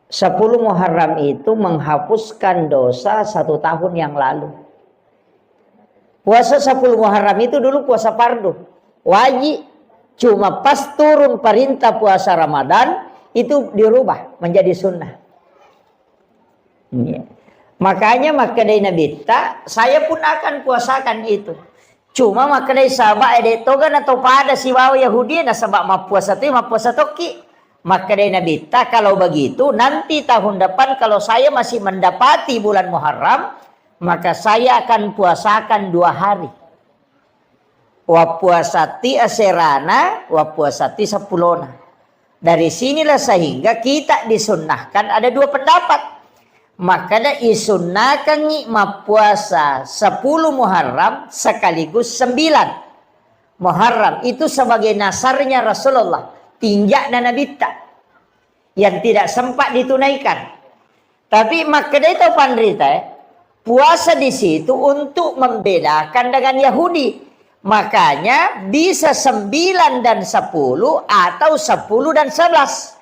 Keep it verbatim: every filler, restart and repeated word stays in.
Sepuluh Muharram itu menghapuskan dosa satu tahun yang lalu. Puasa sepuluh Muharram itu dulu puasa fardu, wajib. Cuma pas turun perintah puasa Ramadan, itu dirubah menjadi sunnah. Iya. Makanya makkedai Nabitta, "Saya pun akan puasakan itu." Cuma makkedai sahabat, "Eh, de' toga na to pada sibawa Yahudi, nasaba mappuasa tu, mappuasa tokki." Makkedai Nabitta, "Kalau begitu, nanti tahun depan kalau saya masih mendapati bulan Muharram, maka saya akan puasakan dua hari." Wappuasatti aserana, wappuasatti seppulona. Dari sinilah sehingga kita disunnahkan ada dua pendapat. Makkeda isunnakangngi mappuasa sepuluh Muharram sekaligus sembilan Muharram. Itu sebagai nasarnya Rasulullah, tinjakna Nabitta yang tidak sempat ditunaikan. Tapi makkedai tau panrita, eh, puasa di situ untuk membedakan dengan Yahudi. Makanya bisa sembilan dan sepuluh atau sepuluh dan sebelas.